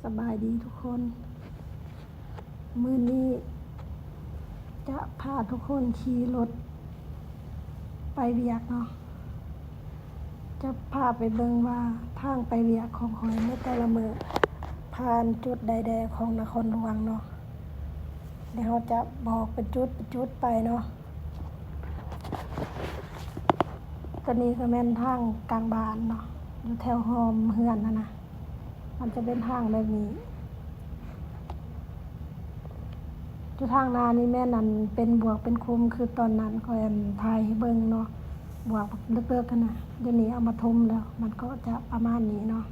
ສະບາຍດີທຸກຄົນ, ມື້ນີ້ຈະພາທຸກຄົນຂີ່ລົດໄປວຽກເນາະ, ຈະພາໄປເບິ່ງວ່າທາງໄປວຽກຂອງຂ້ອຍໃນແຕ່ລະມື້ຜ່ານຈຸດໃດແດ່ຂອງນະຄອນຫຼວງເນາະ, ແລ້ວເຮົາຈະບອກເປັນຈຸດເປັນຈຸດໄປເນາະ. ຕົວນີ້ກໍແມ່ນທາງກາງບ້ານເນາະ, ຢູ່ແຖວຮ່ອມເຮືອນຫັ້ນນະ. ມັນຈະເປັນທາງແບບນີ້. ຢູ່ທາງໜ້ານີ້ແມ່ນອັນເປັນບວກເປັນຂຸມ ຄືຕອນນັ້ນຂ້ອຍອັນຖ່າຍໃຫ້ເບິ່ງເນາະ, ບວກເລິກໆຫັ້ນນະ. ດຽວນີ້ເອົາມາຖົມແລ້ວ ມັນກໍຈະປະມານນີ້ເນາະ.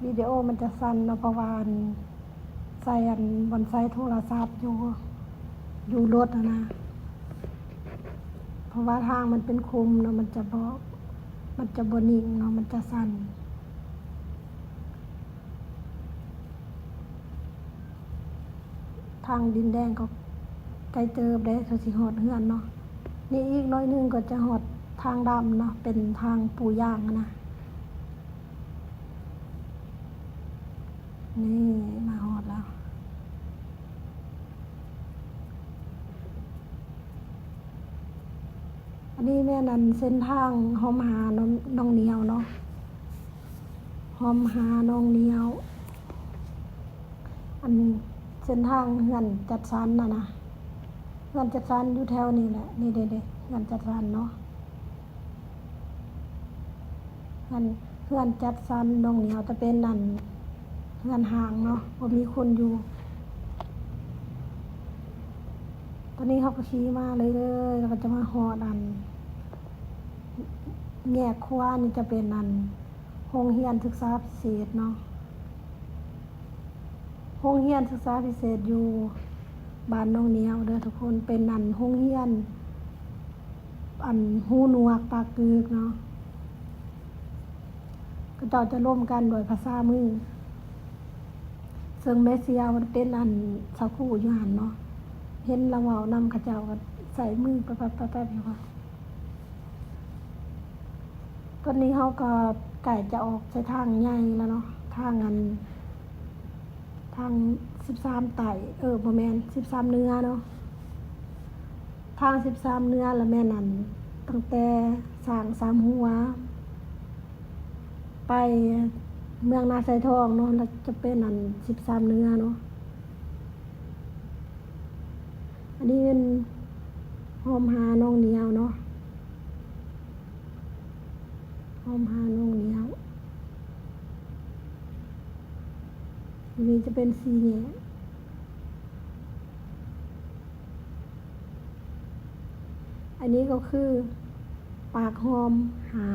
ວິດີໂອມັນຈະສັ້ນເນາະ ເພາະວ່າອັນ ໃສ່ອັນ ບ່ອນໃສ່ໂທລະສັບຢູ່ ຢູ່ລົດຫັ້ນນະ, ເພາະວ່າທາງມັນເປັນຂຸມເນາະ, ມັນຈະບໍ່ ມັນຈະບໍ່ນິ່ງເນາະ, ມັນຈະສັ່ນ. ທາງດິນແດງກໍໄກເຕີບເດ້ ເທົ່າຊິຮອດເຮືອນເນາະ. ນີ້ອີກໜ້ອຍໜຶ່ງກໍຈະຮອດທາງດຳເນາະ, ເປັນທາງປູຢາງຫັ້ນນະ. ນີ້ມາຮອດແລ້ວ. ອັນນີ້ແມ່ນອັນເສັ້ນທາງຮ່ອມຫາໜອງ ໜອງໜຽວເນາະ, ຮ່ອມຫາໜອງໜຽວ. ອັນເສັ້ນທາງເຮືອນຈັດສັນນະນະ, ເຮືອນຈັດສັນຢູ່ແຖວນີ້ແຫຼະ. ນີ້ເດ້ໆ ເຮືອນຈັດສັນເນາະ. ເຮືອນ ເຮືອນຈັດສັນໜອງໜຽວ ຈະເປັນອັນເຮືອນຮ້າງເນາະ, ບໍ່ມີຄົນຢູ່. ຕອນນີ້ເຮົາກໍຂີ່ມາເລື້ອຍໆ ແລ້ວກໍຈະມາຮອດອັນແຍກຂວານີ້ ຈະເປັນອັນໂຮງຮຽນສຶກສາພິເສດເນາະ. ໂຮງຮຽນສຶກສາພິເສດຢູ່ບ້ານໜອງໜຽວເດີທຸກຄົນ, ເປັນອັນໂຮງຮຽນອັນຫູໜວກປາກກືກເນາະ. ເຂົາເຈົ້າຈະລົມກັນດ້ວຍພາສາມື, ເຊິ່ງແມ່ຊຽວເປັນອັນຊາວຄູຢູ່ຫັ້ນເນາະ, ເຫັນລາວເວົ້ານຳເຂົາເຈົ້າກໍໃສ່ມືແປັບໆໆຢູ່. ຕອນນີ້ເຮົາກໍໃກ້ຈະອອກໃສ່ທາງໃຫຍ່ແລ້ວເນາະ, ທາງອັນ ທາງສິບສາມໃຕ້ ເອີ ບໍ່ແມ່ນ ສິບສາມເໜືອເນາະ. ທາງສິບສາມເໜືອລະແມ່ນອັນ ຕັ້ງແຕ່ສ້າງສາມຫົວ ໄປເມືອງນາຊາຍທອງເນາະ, ລະຈະເປັນອັນສິບສາມເໜືອເນາະ. ອັນນີ້ແມ່ນຮ່ອມຫາໜອງໜຽວເນາະ, ຮ່ອມຫາໜອງໜຽວ. ອັນນີ້ຈະເປັນສີ່ແຍກ. ອັນນີ້ກໍຄືປາກຮ່ອມຫາ.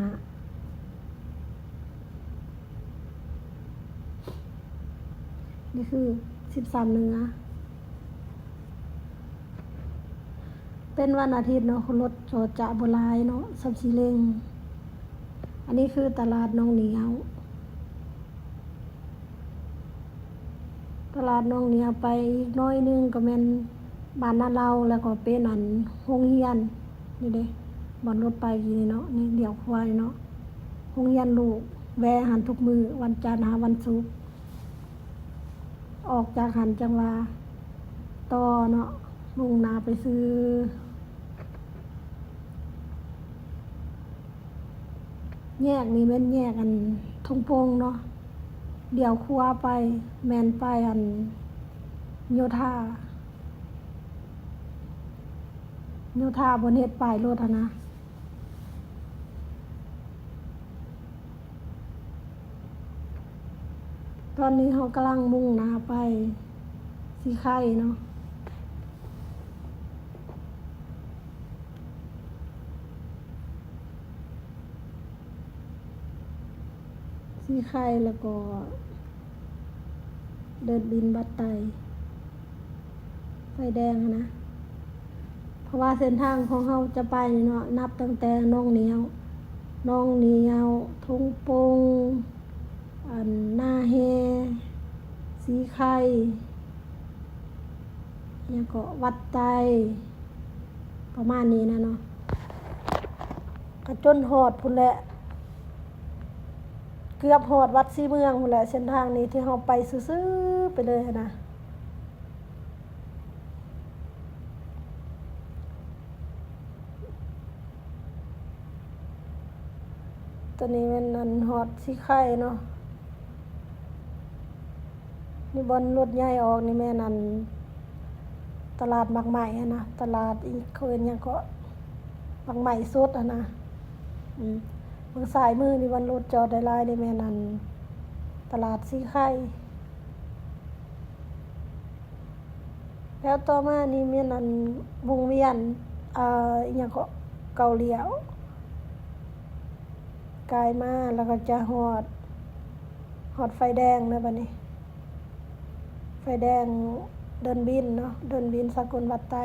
ນີ້ຄືສິບສາມເໜືອ. ເປັນວັນອາທິດເນາະ, ລົດກໍຈະບໍ່ຫຼາຍເນາະ, ສ່ຳສີ່ເລັ່ງ. ອັນນີ້ຄືຕະຫຼາດໜອງໜຽວ. ຕະຫຼາດໜອງໜຽວໄປອີກໜ້ອຍໜຶ່ງກໍແມ່ນບ້ານນາເລົາ, ແລ້ວກໍເປັນອັນໂຮງຮຽນ ນີ້ເດ້ ບ່ອນລົດໄປກີ້ນີ້ເນາະ, ນີ້ລ້ຽວຂວານີ້ເນາະ, ໂຮງຮຽນລູກ. ແວ່ຫັ້ນທຸກມື້ ວັນຈັນຫາວັນສຸກ. ອອກຈາກຫັ້ນຈັ່ງວ່າຕໍ່ເນາະ, ມຸ່ງໜ້າໄປຊື່. ແຍກນີ້ແມ່ນແຍກອັນທົ່ງໂປ່ງເນາະ, ລ້ຽວຂວາໄປແມ່ນໄປອັນໂຍທາ, ໂຍທາບ່ອນເຮັດປ້າຍລົດຫັ້ນນະ. ຕອນນີ້ເຮົາກຳລັງມຸ່ງໜ້າໄປສີໄຄເນາະ, ສີໄຄ ແລ້ວກໍເດີ່ນບິນບັດໄຕ. ໄຟແດງຫັ້ນນະ, ເພາະວ່າເສັ້ນທາງຂອງເຮົາຈະໄປນີ້ເນາະ, ນັບຕັ້ງແຕ່ໜອງໜຽວ, ໜອງໜຽວ, ທົ່ງໂປ່ງ, ອັນ ນາແຮ, ສີໄຄ, ຫຍັງເກາະ, ວັດໄຕ, ປະມານນີ້ນະເນາະ. ຈົນຮອດພຸ້ນແຫຼະ ເກືອບຮອດວັດສີເມືອງພຸ້ນແຫຼະ. ເສັ້ນທາງນີ້ທີ່ເຮົາໄປຊື່ໆໄປເລີຍຫັ້ນນະ. ໂຕນີ້ແມ່ນອັນຮອດສີໄຄເນາະ. ນີ້ບ່ອນລົດໃຫຍ່ອອກນີ້ແມ່ນອັນຕະຫຼາດໝາກໄມ້ຫັ້ນນະ, ຕະຫຼາດອີ່ ເຂົາເອີ້ນຫຍັງເກາະ ໝາກໄມ້ສົດຫັ້ນນະ. ອືມ ເບິ່ງຊ້າຍມືນີ້ບ່ອນລົດຈອດຫຼາຍໆນີ້ແມ່ນອັນຕະຫຼາດສີໄຄ. ແລ້ວຕໍ່ມານີ້ແມ່ນອັນວົງວຽນ ເອີ ອີ່ຫຍັງເກາະ ເກົ້າລ້ຽວ ກາຍມາແລ້ວກໍຈະຮອດ ຮອດໄຟແດງແລ້ວບັດນີ້ ໄຟແດງເດີ່ນບິນເນາະ ເດີ່ນບິນສາກົນວັດໄຕ.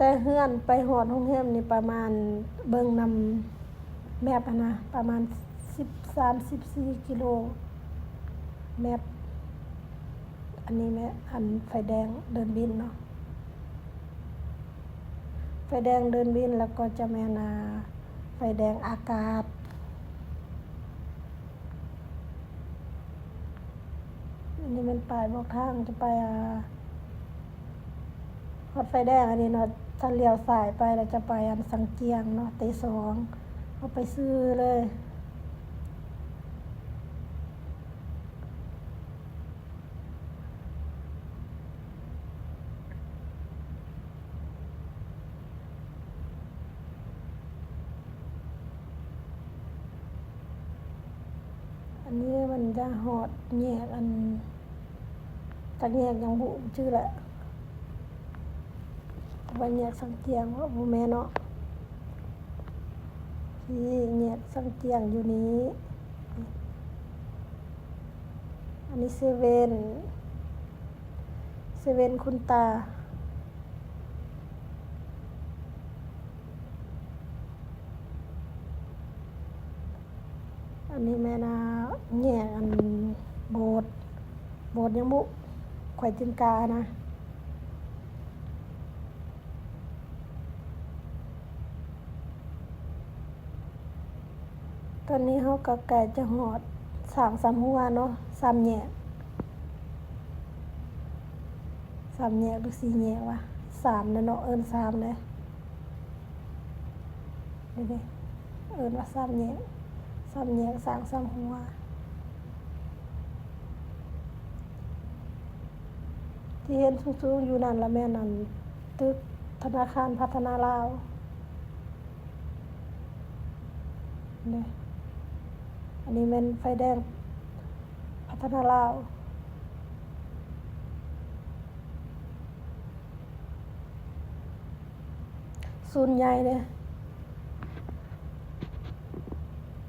ແຕ່ເຮືອນໄປຮອດໂຮງແຮມນີ້ປະມານ ເບິ່ງນຳແມັບຫັ້ນນະ ປະມານສິບ ສາມສິບສີ່ກິໂລແມັບ. ອັນນີ້ແມ່ນອັນໄຟແດງເດີ່ນບິນເນາະ ໄຟແດງເດີ່ນບິນ ແລ້ວກໍຈະແມ່ນ ອ່າ ໄຟແດງອາກາດ. ອັນນີ້ແມ່ນປ້າຍບອກທາງຈະໄປ ອ່າ ຮອດໄຟແດງອັນນີ້ເນາະ ຖ້າລ້ຽວຊ້າຍໄປແລ້ວຈະໄປອັນຊາງຈຽງເນາະ ເຕສອງ ເຮົາໄປຊື່ເລີຍ. ອັນນີ້ມັນຈະຮອດແຍກອັນ ຈັກແຍກຫຍັງບໍ່ຈື່ແຫຼະ ວ່າແຍກຊາງຈຽງບໍ່ ບໍ່ແມ່ນເນາະ. ນີ້ແຍກຊາງຈຽງຢູ່ນີ້. ອັນນີ້ເຊເວັນ ເຊເວັນຄຸນຕາ. ອັນນີ້ແມ່ນ ອ່າ ແຍກອັນໂບດ ໂບດຫຍັງບຸ ແຂວງຈິງການະ. ຕອນນີ້ເຮົາກໍໃກ້ຈະຮອດສາມ ສາມຫົວເນາະ ສາມແຍກ ສາມແຍກ ຫຼື ສີ່ແຍກວະ ສາມແຫຼະເນາະ ເອີ້ນສາມເດ້. ນີ້ເດ້ ເອີ້ນວ່າສາມແຍກ ສາມແຍກສ້າງສາມຫົວ. ທີ່ເຫັນສູງໆຢູ່ນັ້ນລະແມ່ນອັນຕຶກທະນາຄານພັດທະນາລາວເດ້. ອັນນີ້ແມ່ນໄຟແດງພັດທະນາລາວ. ສູນໃຫຍ່ເດ້.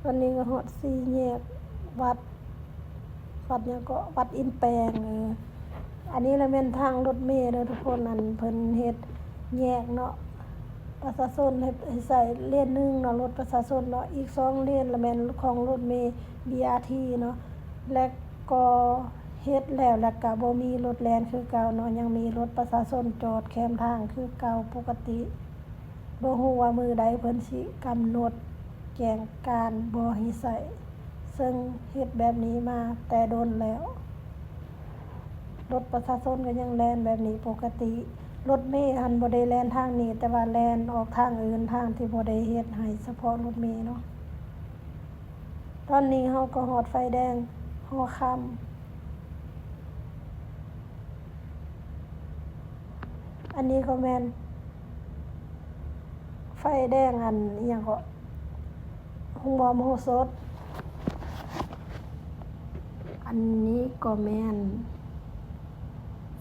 ຕອນນີ້ກໍຮອດສີ່ແຍກວັດ ວັດຫຍັງເກາະ ວັດອິນແປງ. ເອີ ອັນນີ້ລະແມ່ນທາງລົດເມເດີທຸກຄົນ ອັນເພິ່ນເຮັດແຍກເນາະ ປະຊາຊົນເຮັດໃຫ້ໃຊ້ເລນໜຶ່ງເນາະ ລົດປະຊາຊົນເນາະ ອີກສອງເລນລະແມ່ນຂອງລົດເມ ບີອາທີ ເນາະ ແລະ ກໍເຮັດແລ້ວ ແລ້ວກະບໍ່ມີລົດແລ່ນຄືເກົ່າເນາະ ຍັງມີລົດປະຊາຊົນຈອດແຄມທາງຄືເກົ່າປົກກະຕິ. ບໍ່ຮູ້ວ່າມື້ໃດເພິ່ນຊິກຳນົດແຈ້ງການບໍ່ໃຫ້ໃຊ້ ເຊິ່ງເຮັດແບບນີ້ມາແຕ່ດົນແລ້ວ. ລົດປະຊາຊົນກໍຍັງແລ່ນແບບນີ້ປົກກະຕິ. ລົດເມຫັ້ນບໍ່ໄດ້ແລ່ນທາງນີ້ ແຕ່ວ່າແລ່ນອອກທາງອື່ນ ທາງທີ່ບໍ່ໄດ້ເຮັດໃຫ້ສະເພາະລົດເມເນາະ. ຕອນນີ້ເຮົາກໍຮອດໄຟແດງຫໍຄຳ. ອັນນີ້ກໍແມ່ນໄຟແດງອັນອີ່ຫຍັງເກາະ ໂຮງໝໍມະໂຫສົດ. ອັນນີ້ກໍແມ່ນ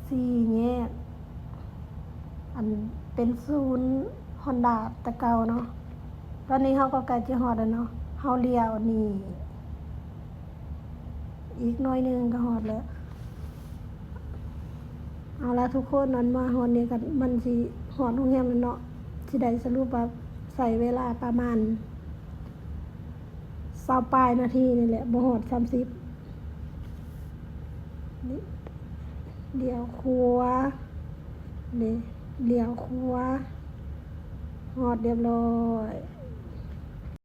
ສີ່ແຍກ ອັນເປັນສູນຮອນດ້າແຕ່ເກົ່າເນາະ. ຕອນນີ້ເຮົາກໍໃກ້ຈະຮອດແລ້ວເນາະ ເຮົາລ້ຽວນີ້ອີກໜ້ອຍໜຶ່ງກໍຮອດແລ້ວ. ເອົາລະທຸກຄົນ ອັນມາຮອດນີ້ກໍມັນຊິຮອດໂຮງແຮມແລ້ວເນາະ ຊິໄດ້ສະຫຼຸບວ່າໃຊ້ເວລາປະມານ ຊາວປາຍນາທີນີ້ແຫຼະ ບໍ່ຮອດສາມສິບ ນີ້ ລ້ຽວຂວາ ນີ້ ລ້ຽວຂວາ ຮອດລຽບລ້ອຍ.